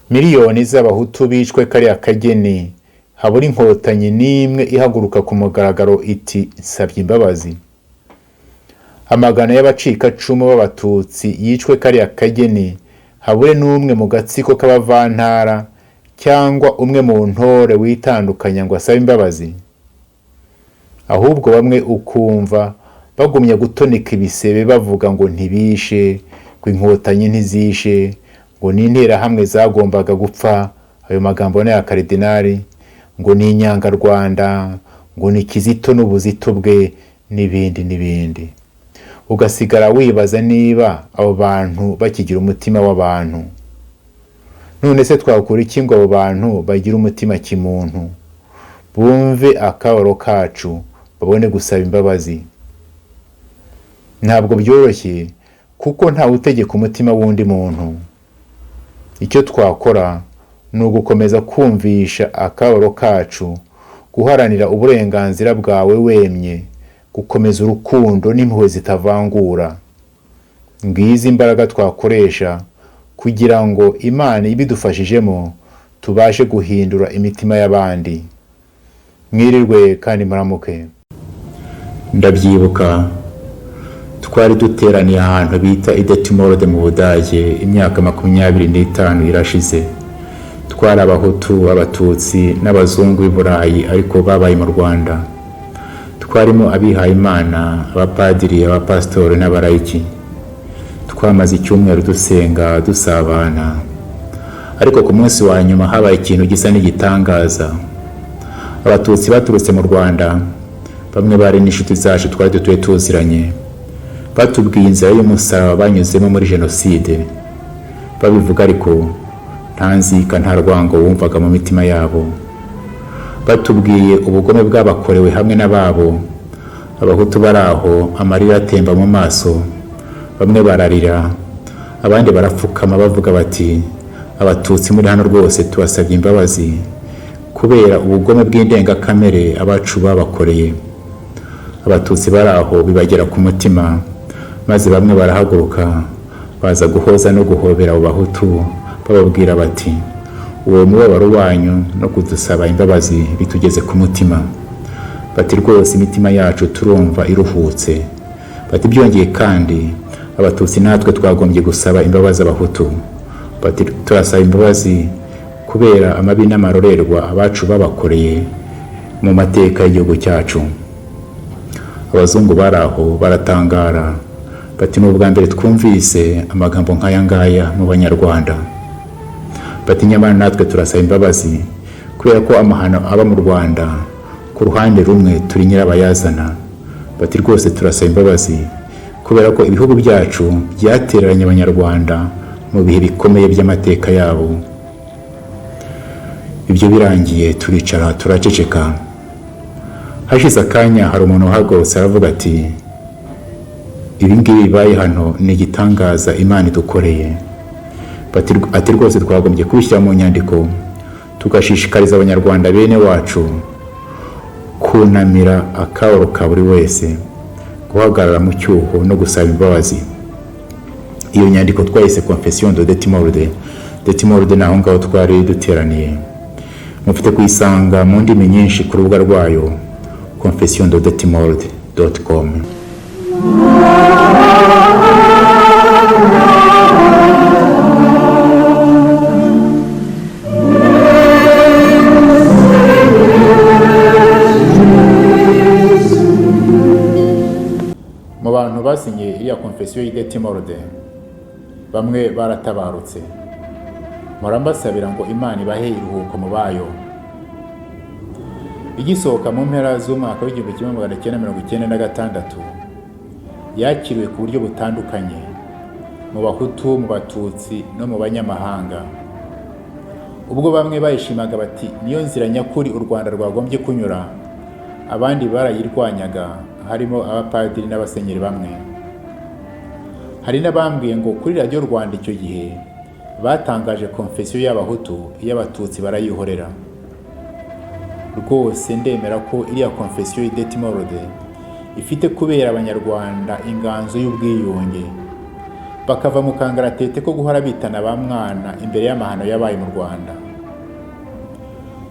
Miliyoni z'Abahutu bicwe kariya kageni, habura Inkotanyi n'imwe ihaguruka ku mugaragaro iti "Nsabye imbabazi"? Amagana y'abacikacumu b'Abatutsi yicwe kariya kageni, habure n'umwe mu gatsiko k'abavantara cyangwa umwe mu ntore witandukanya ngo asabe imbabazi? Ahubwo bamwe ukumva bagumya gutonika ibisebe, bavuga ngo ntibishe, ngo Inkotanyi ntizishe, ngo ni Interahamwe zagombaga gupfa. Ayo magambo ni aya Karidinali. Ngo ni Inyangarwanda, ngo ni Kizito n'ubuzito bwe, n'ibindi n'ibindi. Ugasigara wibaza niba abo bantu bakigira umutima w'abantu. None se twakora iki ngo abo bantu bagire umutima kimuntu, bumve akababaro kacu, babone gusaba imbabazi? Ntabwo byoroshye, kuko ntawe utegeka umutima w'undi muntu. Icyo twakora ni ugukomeza kumvisha akababaro kacu, guharanira uburenganzira bwawe wemye, gukomeza urukundo n'impuhwe zitavangura. Ngizi imbaraga twakoresha kugira ngo Imana ibidufashijemo tubashe guhindura imitima y'abandi. Mwirirwe kandi muramuke. Ndabyibuka, twari duteraniye ahantu bita i Detmold mu Budage. Imyaka 25 irashize. Twari Abahutu, Abatutsi n'abazungu b'i Burayi ariko babaye mu Rwanda. Twarimo abihayimana, abapadiri, abapasitori n'abarayiki. Twamaze icyumweru dusenga, dusabana, ariko ku munsi wa nyuma habaye ikintu gisa n'igitangaza. Abatutsi baturutse mu Rwanda, bamwe bari n'inshuti zacu twari dutuye tuziranye, batubwiye inzira y'umusaraba banyuzemo muri jenoside. Babivuga ariko nta nzika, nta rwango wumvaga mu mitima yabo. Batubwiye ubugome bwabakorewe hamwe n'ababo. Abahutu bari aho, amarira atemba mu maso, bamwe bararira, abandi barapfukama, bavuga bati: "Abatutsi muri hano rwose tubasabye imbabazi kubera ubugome bw'indengakamere abacu babakoreye." Abatutsi bari aho bibagera ku mutima, maze bamwe barahaguruka baza guhoza no guhobera abo Bahutu, bababwira bati: "Uwo mubabaro wanyu no kudusaba imbabazi bitugeze ku mutima." Bati: "Rwose imitima yacu turumva iruhutse." Bati: "Byongeye kandi, Abatutsi natwe twagombye gusaba imbabazi Abahutu." Bati: "Turasaba imbabazi kubera amabi n'amarorerwa abacu babakoreye mu mateka y'igihugu cyacu." Abazungu bari aho baratangara, bati: "Ni ubwa mbere twumvise amagambo nk'aya ngaya mu Banyarwanda." Bati: "Nyamara natwe turasaba imbabazi kubera ko amahano aba mu Rwanda, ku ruhande rumwe turi nyirabayazana." Bati: "Rwose turasaba imbabazi kubera ko ibihugu byacu byatereranye Abanyarwanda mu bihe bikomeye by'amateka yabo." Ibyo birangiye turicara, turaceceka. Hashize akanya hari umuntu uhagurutse aravuga ati: "Ibi ngibi bibaye hano ni igitangaza Imana idukoreye." Ati: "Rwose twagombye kubishyira mu nyandiko, tugashishikariza Abanyarwanda bene wacu kunamira akababaro ka buri wese, guhagarara mu cyuho no gusaba imbabazi." Iyo nyandiko twayise Confession de Detmold. Detmold ni aho ngaho twari duteraniye. Mufite kuyisanga mu ndimi nyinshi ku rubuga rwayo confessiondedetmold.com. Mu bantu basinye iriya Confession y'i Detmold, bamwe baratabarutse. Mpora mbasabira ngo Imana ibahe iruhuko mu bayo. Igisohoka mu mpera z'umwaka w'1996, yakiriwe ku buryo butandukanye mu Bahutu, mu Batutsi no mu banyamahanga. Ubwo bamwe bayishimaga bati: "Niyo nzira nyakuri u Rwanda rwagombye kunyura", abandi barayirwanyaga, harimo abapadiri n'abasenyeri bamwe. Hari n'abambwiye ngo kuri Radiyo Rwanda icyo gihe batangaje Confession y'Abahutu, iy'Abatutsi barayihorera. Rwose ndemera ko iriya Confession y'i Detmold ifite kubera Abanyarwanda inganzo y'ubwiyunge. Bakava mu kangaratete ko guhora bitana ba mwana imbere y'amahano yabaye mu Rwanda.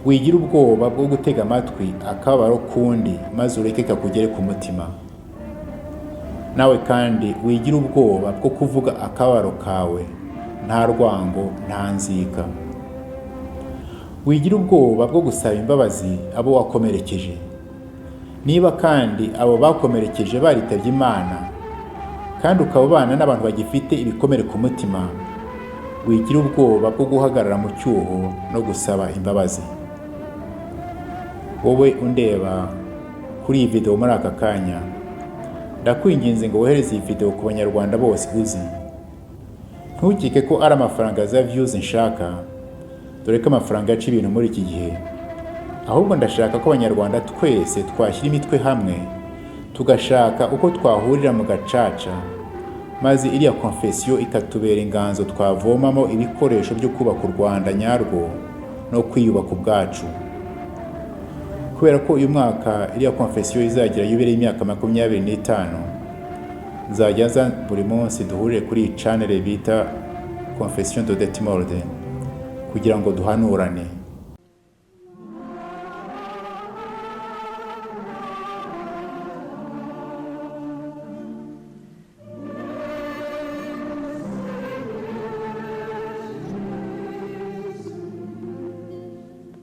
Wigira ubwoba bwo gutega amatwi akababaro k'undi, maze ureke kakugere ku mutima. Nawe kandi wigira ubwoba bwo kuvuga akababaro kawe, nta rwango, nta nzika. Wigira ubwoba bwo gusaba imbabazi abo wakomerekeje. Niba kandi abo bakomerekeje baritabye Imana, kandi ukaba ubana n'abantu bagifite ibikomere ku mutima, wigira ubwoba bwo guhagarara mu cyuho no gusaba imbabazi. Wowe undeba kuri iyi video muri aka kanya, ndakwinginze ngo wohereze iyi video ku Banyarwanda bose uzi. Ntukeke ko ari amafaranga za views nshaka, dore ko amafaranga aca ibintu muri iki gihe. Ahubwo ndashaka ko Abanyarwanda twese twashyira imitwe hamwe, tugashaka uko twahurira mu gacaca, maze iriya confession ikatubera inganzo twavomamo ibikoresho byo kubaka u Rwanda nyarwo no kwiyubaka ubwacu. Kubera ko uyu mwaka iriya confession izagira yubile y'imyaka 25, nzajya nza buri munsi duhurire kuri iyi channel bita Confession de Detmold kugira ngo duhanurane.